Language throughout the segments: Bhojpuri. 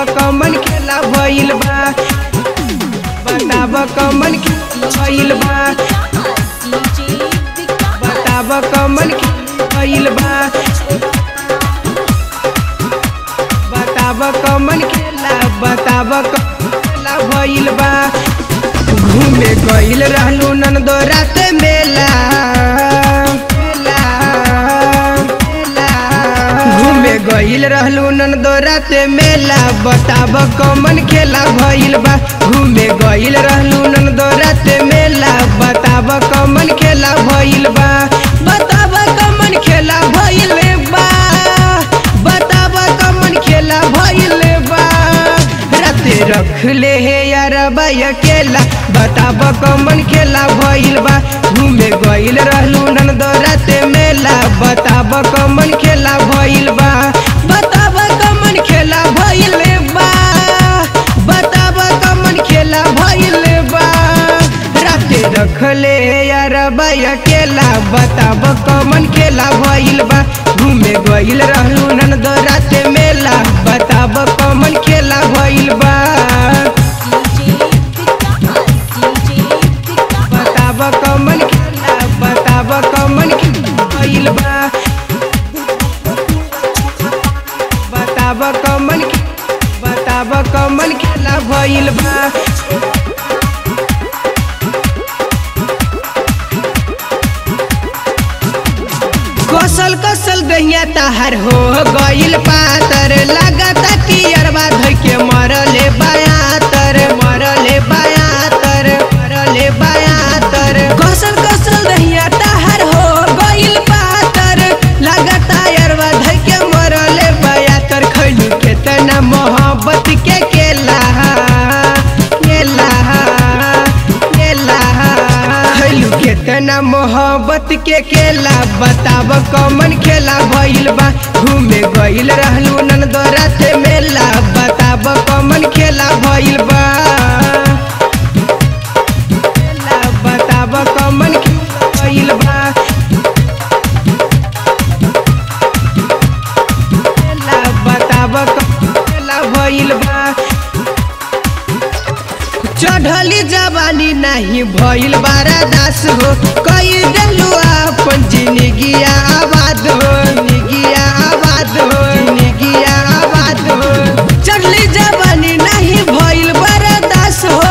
कमन खेला भइल बा। बताब कमन खेला भइल बा। बताब कमन खेला भइल बा। बताब कमन खेला, बताब खेला भइल बा। घूमे गइल रहलू ननदो रात मेला, मेला, मेला। घूमे गइल रहलू ननदो रात मेला। बताब कमन खेला भइल बा। घूमे गइल रहलू ननदो रात मेला। बताब कमन खेला भइल बा। बताब कमन खेला भइल बा। बताब कमन खेला भइल बा। राते रख ले हे यारबा अकेला। बताब कमन खेला भइल बा। घूमे गइल रहलू ननदो रात मेला। बताब कमन खेला भइल बा। बताब कमन खेला भइल बा। बताब कमन खेला भइल बा। राते रख ले यारबा अकेला। बताब कमन खेला भइल बा। घूमे गइल रहलू ननदो रात मेला। बताब कमन खेला भइल बा। बताब कमन खेला, बताब कमन खेला भइल बा। बताब कमन, बताब कमन खेला भइल बा। कसल कसल दहिया ताहर हो गइल पातर। लागता कि अरबा धइ के मरले बायातर, मरले बायातर, मरले बायातर। कसल कसल दहिया ताहर हो गइल पातर। लागता अरबा धइ के मरले बायातर। खैलू केतना मोहब्बत के केला, केला, केला। खैलू केतना मोहब्बत के केला। बताब कमन खेला भइल बा। घूमे गइल रहलू ननदो रात मेला। बताब कमन खेला भइल बा। बताब कमन खेला भइल बा। बताब खेला भइल बा। चढ़ली जवानी नहीं भइल बारादास हो। कई देलू अपन जिंदगिया आबाद हो, जिंदगिया आबाद हो, जिंदगिया आबाद हो। चढ़ली जवानी नहीं भइल बारादास हो।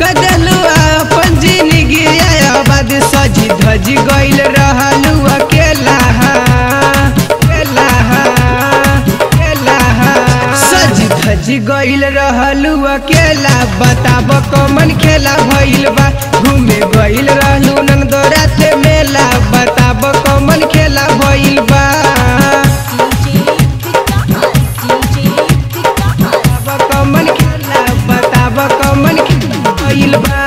कई देलू अपन जिंदगिया आबाद। सजी धजी गइल रहलू अकेला, अकेला, अकेला। सजी धजी गइल रहलू अकेला। बताब कमन खेला भइल बा। घूमे गइल रहलू ननदो रात मेला। बताब कमन खेला भइल बा। बताब कमन खेला, बताब कमन खेला भइल बा।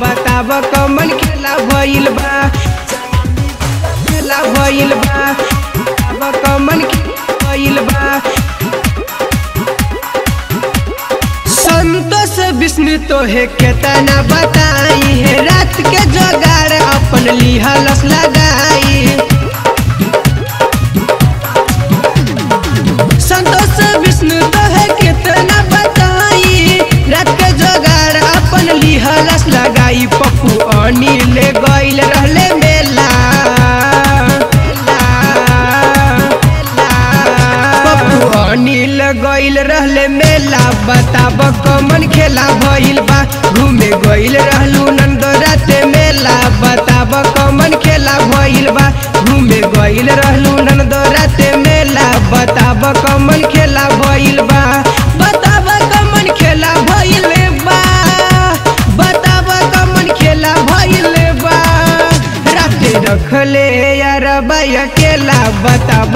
बताब कमन खेला भइल बा। खेला भइल बा। बताब कमन खेला भइल बा। संतोष विष्णु तोहे केतना बताई है। रात के जोगाड़ अपन लिहलस लगाई। संतोष विष्णु तोहे केतना बताई। रात के जोगाड़ अपन लिहलस लगाई। पप्पू अनिल गइल रहले मेला, पप्पू अनिल गइल रहले मेला। बताब कमन खेला भइल बा। घूमे गइल रहलू ननदो रात मेला। बताब कमन खेला भइल बा। घूमे गइल रहलू ननदो रात मेला। बताब कमन खेला भइल बा। बताब कमन खेला भइल बा। बताब कमन खेला भइल बा। राते रख ले यारबा अकेला। बताब